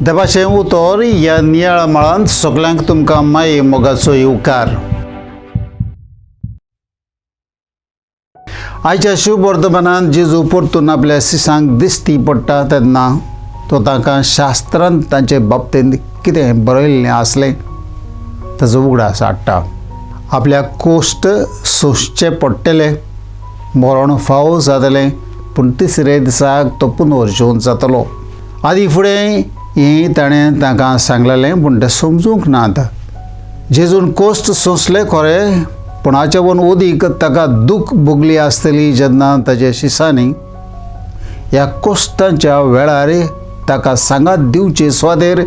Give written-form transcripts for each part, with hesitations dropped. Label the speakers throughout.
Speaker 1: देवाचें उतर ह्या नियाळ मळांत सगल्यांक तुमकां माये मोगाचो येवकार. आयच्या शिववर्धमानान जेजू परतून आपल्या शिसांक दिश्टी पडटा तेन्ना तो तांकां शास्त्रांत तांचे बाबतींत कितें बरयल्लें आसलें ताचो उगडास हाडटा. आपल्या कोश्ट सोंसचे पडटले, मरण फावो जातलें, पूण तिसरे दिसाक तो पुनर्जीवन जातलो. आदी फुडें हें ताणें तांकां सांगलेलें, पूण तें समजूंक नात. जेजून कोश्ट सोंसले खरें, पूण हाचे वयर अदीक ताका दूख भोगली आसतली जेन्ना ताच्या शिसांनी ह्या कोश्टांच्या वेळार ताका सांगात दिवचे स्वादेर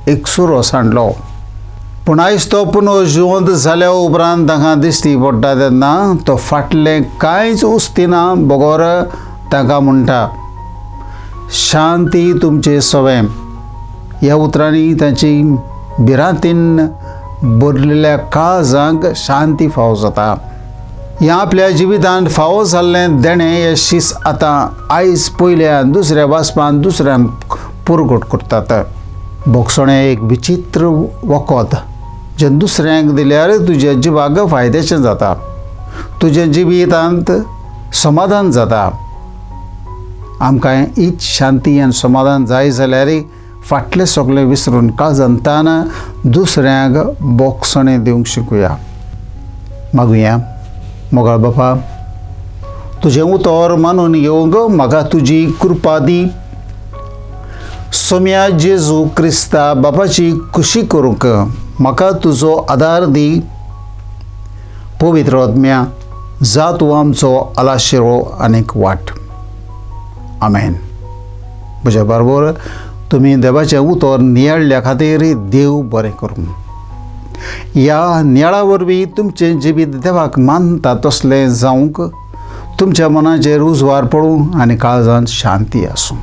Speaker 1: एक सुरो सांडलो. पूण आयज तो पुनर्जिवंत जाल्या उपरांत तांकां दिश्टी पडटा तेन्ना तो फाटलें कांयच उस्तिना बगर तांकां म्हणटा, शांती तुमचे सवें. ह्या उतरांनी तांची भिरांतीन भरलेल्या काळजांक शांती फावो जाता. ह्या आपल्या जिवितांत फावो जाल्लें देणें हे शीस आतां आयज पयल्या दुसऱ्या वाचपान दुसऱ्यांक पुरगट करतात. भोगसणें एक विचित्र वखद जें दुसऱ्यांक दिल्यार तुज्या जिवाक फायद्याचें जाता, तुज्या जिवितांत समाधान जाता. आमकां हीच शांती आनी समाधान जाय जाल्यार फाटलें सगळें विसरून काळजांतान दुसऱ्यांक भोगसणें दिवंक शिकुया. मागुया. मोगाळ बापा, तुजें उतर मानून घेवंक म्हाका तुजी कृपा दी. सोम्या जेजू क्रिस्ता बापाची खुशी करूंक म्हाका तुजो आदार दी. पवित्र आत्म्या, जा तूं आमचो आलाशिरो आनीक वाट. आमेन. म्हज्या बरोबर तुमी देवाचें उतर नियाळ्ळ्या खातीर देव बरें करूं. ह्या नियाळा वरवीं तुमचें जिवीत देवाक मानता तसलें जावंक तुमच्या मनाचेर उजवार पडूं आनी काळजांत शांती आसूं.